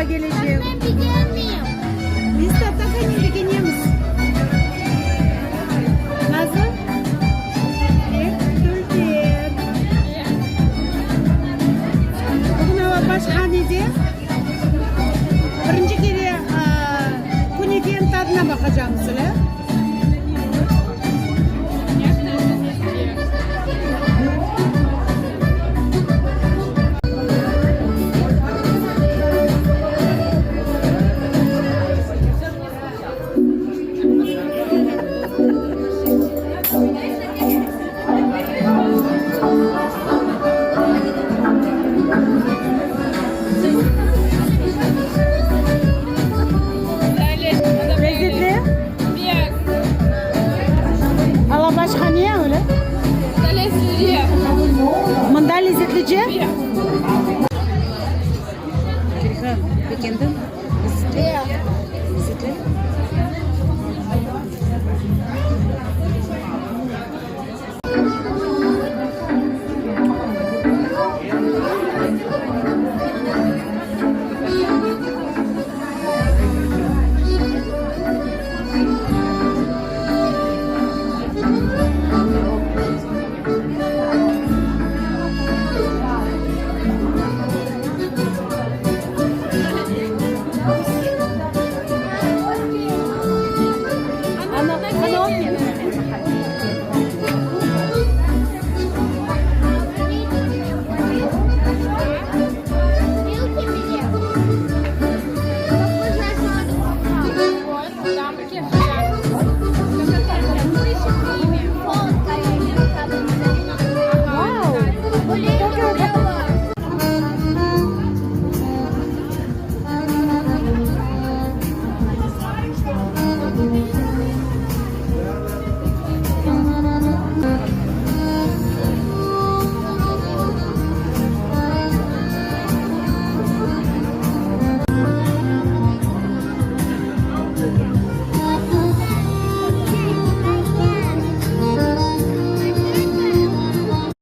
kelecek. Men begenmeyim. Biz tataqanen begenemiz. Nasıl? Pek dülber. Bugün Alabaşhanede birinci kere künefeniñ tadına baqacaqmız, öyle? Lezzetli? Alabaşhane öyle? Mında lezzetlice? Begendiñ? Lezzetli? Lezzetli?